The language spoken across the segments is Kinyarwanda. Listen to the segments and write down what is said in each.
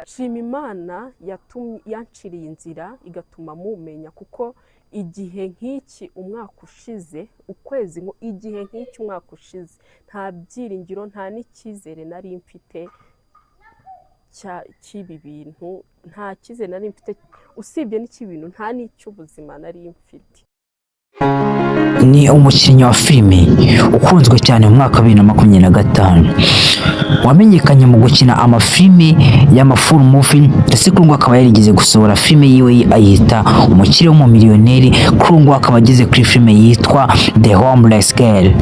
Shima Imana yatumye yanciriye inzira igatuma mumenya, kuko igihe nk'iki umwaka ushize, ukwezi igihe nk'iki umwaka ushize, nta byiringiro, nta n'icyizere nari mfite cy'ibi bintu, nta cyizere nari mfite usibye n'icy'ibintu, nta n'icy'ubuzima nari mfite. Ni umukinnyi wa filime ukunzwe cyane mu mwaka wa 2025, wamenyekanye mu gukina amafilime y'ama full movie, ndetse kuri ubu akaba yarigeze gusohora filime yiwe ayita Umukire w'Umumiliyoneri. Kuri ubu akaba ageze kuri filime yitwa The Homeless Girl.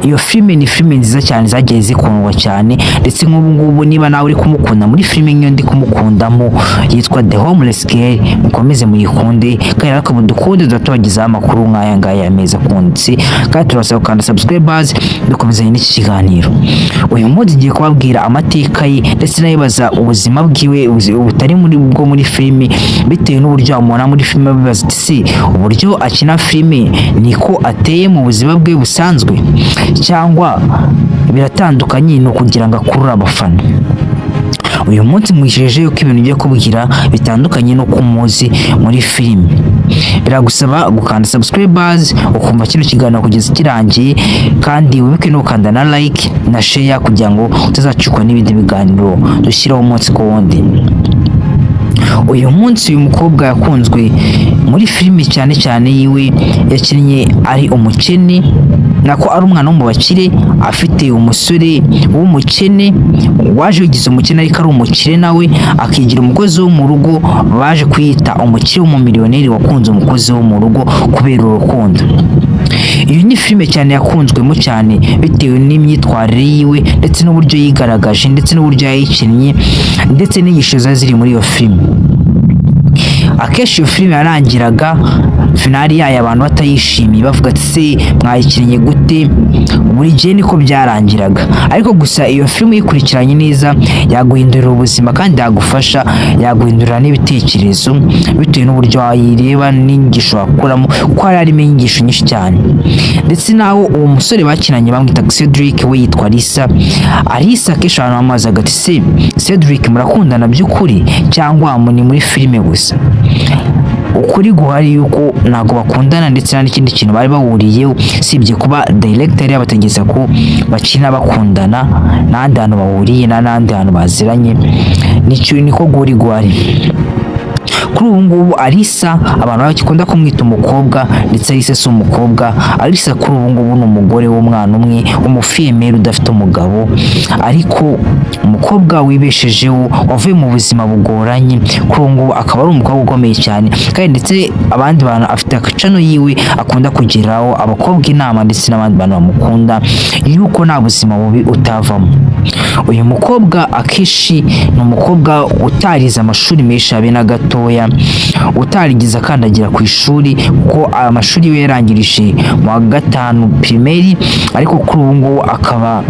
Iyo filime ni filime nziza cyane zagiye zikundwa cyane, ndetse nk'ubu ngubu niba nawe uri kumukunda muri filime nk'iyo ndi kumukundamo yitwa The Homeless Girl, mukomeze muyikunde kandi natwe mudukunde, tuba tubagezaho amakuru nk'aya ngaya meza akunditse, kandi turabasaba gukanda subscribers. Dukomezanye n'iki kiganiro. Uyu munsi ngiye kubabwira amateka ye, ndetse nayibaza ubuzima bwiwe butari muri bwo muri filime, bitewe n'uburyo wamubona muri filime bibaza ati: "Se uburyo akina filime niko ateye mu buzima bwe busanzwe, cyangwa biratandukanye, ni ukugira ngo akurure abafana?" Uyu munsi mwijeje yuko ibintu ugiye kubwira bitandukanye n'uko umuzi muri filime. Biragusaba gukanda subscribers, ukumva kino kiganiro kugeza kirangiye, kandi wibuke no gukanda na like na share kugira ngo utazacikwa n'ibindi biganiro dushyiraho umunsi ku wundi. Uyu munsi uyu mukobwa yakunzwe muri filime cyane cyane yiwe yakinnye ari umukene, nako ari umwana wo mu bakire, afite umusore w'umukene waje wigize umukene ariko ari umukire, nawe akigira umukozi wo mu rugo. Baje kwiyita Umukire w'Umumiliyoneri Wakunze Umukozi wo mu Rugo Kubera Urukundo. Iyo ni filime cyane yakunzwemo cyane bitewe n'imyitwarire yiwe, ndetse n'uburyo yigaragaje, ndetse n'uburyo yayikinnye, ndetse n'inyigisho zari ziri muri iyo filime. Akenshi iyo filime yarangiraga finale yayo abantu batayishimiye, bavuga ati: "Se mwayikinnye gute?" Buri gihe niko byarangiraga. Ariko gusa iyo filime uyikurikiranye neza yaguhindurira ubuzima, kandi yagufasha, yaguhindurira n'ibitekerezo bitewe n'uburyo wayireba n'inyigisho wakuramo, kuko hari harimo inyigisho nyinshi cyane. Ndetse naho uwo musore bakinanye bamwita Cedric, we yitwa Alisa. Alisa akenshi abantu bamubazaga ati: "Se Cedric murakundana by'ukuri, cyangwa ni muri filime gusa?" Ukuri guhari yuko ntabwo bakundana, ndetse nta n'ikindi kintu bari bahuriyeho usibye kuba director yari yabategetse ko bakina bakundana. N'ahandi hantu bahuriye, nta n'ahandi hantu baziranye. Nicyo niko guri guhari. Kuri ubu ngubu Alisa abantu bakunda kumwita umukobwa, ndetse Alisa si umukobwa. Alisa kuri ubu ngubu ni umugore w'umwana umwe, umufille-mère udafite umugabo, ariko umukobwa wibeshejeho, wavuye mu buzima bugoranye. Kuri ubu ngubu akaba ari umukobwa ukomeye cyane, kandi ndetse abandi bantu afite akacano yiwe akunda kugiraho abakobwa inama, ndetse n'abandi bantu bamukunda, yuko nta buzima bubi utavamo. Uyu mukobwa akenshi ni umukobwa utarize amashuri menshi habe na gatoya, utarigeze akandagira ku ishuri, kuko amashuri we yarangirije mu wa gatanu primaire. Ariko kuri ubu ngubu akaba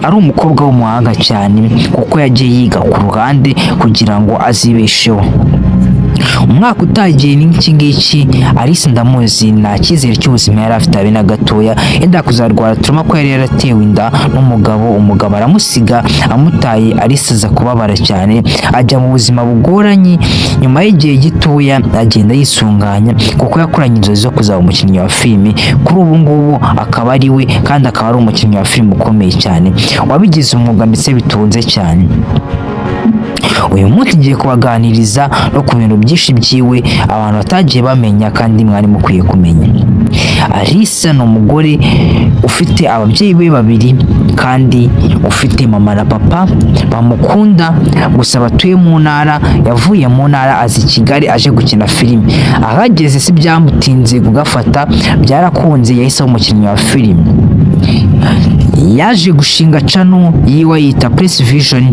ari umukobwa w'umuhanga cyane, kuko yagiye yiga ku ruhande kugira ngo azibesheho. Umwaka utagiye n'iki ngiki, Alice ndamuzi, nta cyizere cy'ubuzima yari afite habe na gatoya. Yenda kuzarwara trauma ko yari yaratewe inda n'umugabo, umugabo aramusiga. Amutaye, Alice aza kubabara cyane, ajya mu buzima bugoranye. Nyuma y'igihe gitoya agenda yisunganya, kuko yakuranye inzozi zo kuzaba umukinnyi wa filime. Kuri ubu ngubu akaba ari we, kandi akaba ari umukinnyi wa filime ukomeye cyane wabigize umwuga, ndetse bitunze cyane. Uyu munsi ngiye kubaganiriza no ku bintu byinshi byiwe abantu batagiye bamenya kandi mwari mukwiye kumenya. Alisa ni umugore ufite ababyeyi be babiri, kandi ufite mama na papa bamukunda, gusa batuye mu ntara. Yavuye mu ntara aza i Kigali aje gukina filime. Ahageze si byamutinze kugafata, byarakunze, yahise aba umukinnyi wa filime. Yaje gushinga channel yiwe ayita Press Vision,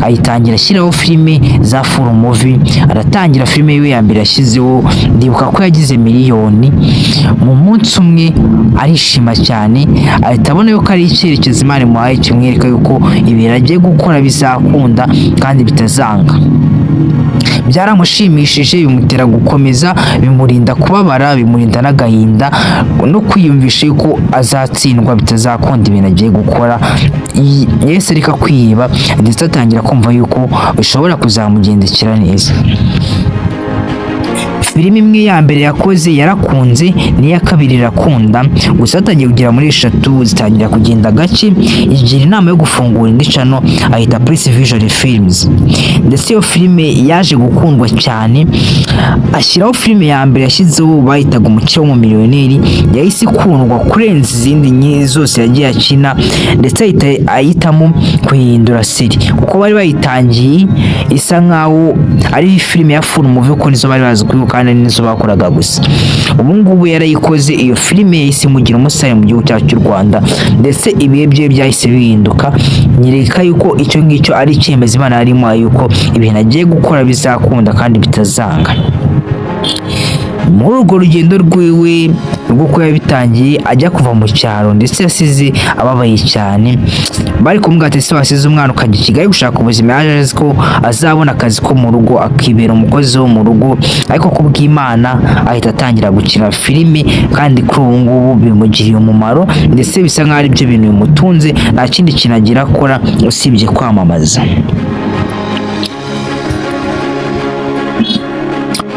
ayitangira ashyiraho filime za full movie. Aratangira, filime yiwe ya mbere yashyizeho, ndibuka ko yagize miliyoni mu munsi umwe, arishima cyane, ahita abona yuko ari icyerekezo Imana imuhaye kimwereka yuko ibintu agiye gukora bizakunda kandi bitazanga. Byaramushimishije, bimutera gukomeza, bimurinda kubabara, bimurinda n'agahinda no kwiyumvisha yuko azatsindwa, bitazakunda ibintu agiye gukora. Yahise areka kwiheba, ndetse atangira kumva yuko bishobora kuzamugendekera neza. Filime imwe ya mbere yakoze yarakunze, n'iya kabiri irakunda, gusa atangiye kugera muri eshatu zitangira kugenda gake. Igira inama yo gufungura indi channel, ahita Press Vision Films, ndetse iyo filime yaje gukundwa cyane. Ashyiraho filime ya mbere yashyizeho bayitaga Umukire w'Umumiliyoneri, yahise ikundwa kurenza izindi zose yagiye akina, ndetse ahita ahitamo kuyihindura series, kuko bari bayitangiye isa nkaho ari filime ya full movie, kuko nizo bari bazi kuri kandi nizo bakoraga gusa. Ubu ngubu yarayikoze. Iyo filime yahise imugira umusitari mu gihugu cyacu cy'u Rwanda, ndetse ibihe bye byahise bihinduka. Nyereka yuko icyo ngicyo ari icyemezo Imana yarimo, yuko ibintu agiye gukora bizakunda kandi bitazanga. Muri urwo rugendo rwiwe rw'uko yabitangiye ajya kuva mu cyaro, ndetse yasize ababaye cyane, bari kumubwira ati: "Ese wasize umwana ukajya i Kigali gushaka ubuzima?" Yaje azi ko azabona akazi ko mu rugo, akibera umukozi wo mu rugo, ariko kubw'Imana ahita atangira gukina filime, kandi kuri ubu ngubu bimugiriye umumaro, ndetse bisa nk'aho ari byo bintu bimutunze. Nta kindi kintu agira akora usibye kwamamaza.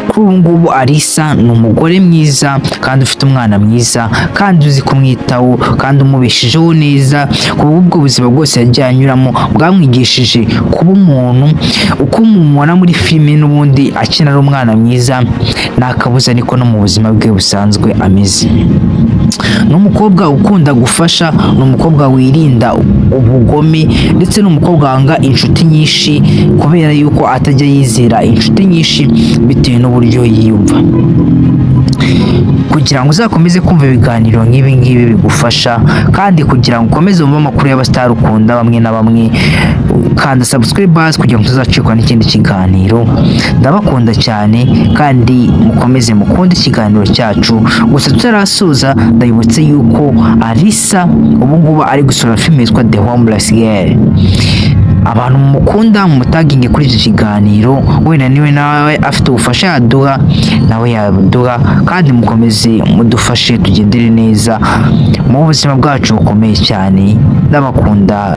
Kuri ubu ngubu Alisa ni umugore mwiza kandi ufite umwana mwiza kandi uzi kumwitaho kandi umubeshejeho neza. Ku bw'ubwo buzima bwose yagiye anyuramo bwamwigishije kuba umuntu uko mumubona muri filime n'ubundi akina ari umwana mwiza, nta kabuza niko no mu buzima bwe busanzwe ameze. Ni umukobwa ukunda gufasha, ni umukobwa wirinda ubugome, ndetse ni umukobwa wanga inshuti nyinshi, kubera yuko atajya yizera inshuti nyinshi bitewe n'uburyo yiyumva. Kugira ngo uzakomeze kumva ibiganiro nk'ibi ngibi bigufasha, kandi kugira ngo ukomeze wumve amakuru y'abasitari ukunda bamwe na bamwe, kanda subscribe hasi kugira ngo tuzacikwa n'ikindi kiganiro. Ndabakunda cyane kandi mukomeze mukunde ikiganiro cyacu. Gusa tutarasoza, ndabibutse yuko Alisa ubu ngubu ari gusohora filime yitwa The Homeless Girl. Abantu mukunda mumutaginge kuri iki kiganiro, wenda niwe nawe afite ubufasha yaduha, nawe yaduha, kandi mukomeze mudufashe tugendere neza mu buzima bwacu bukomeye cyane. Ndabakunda.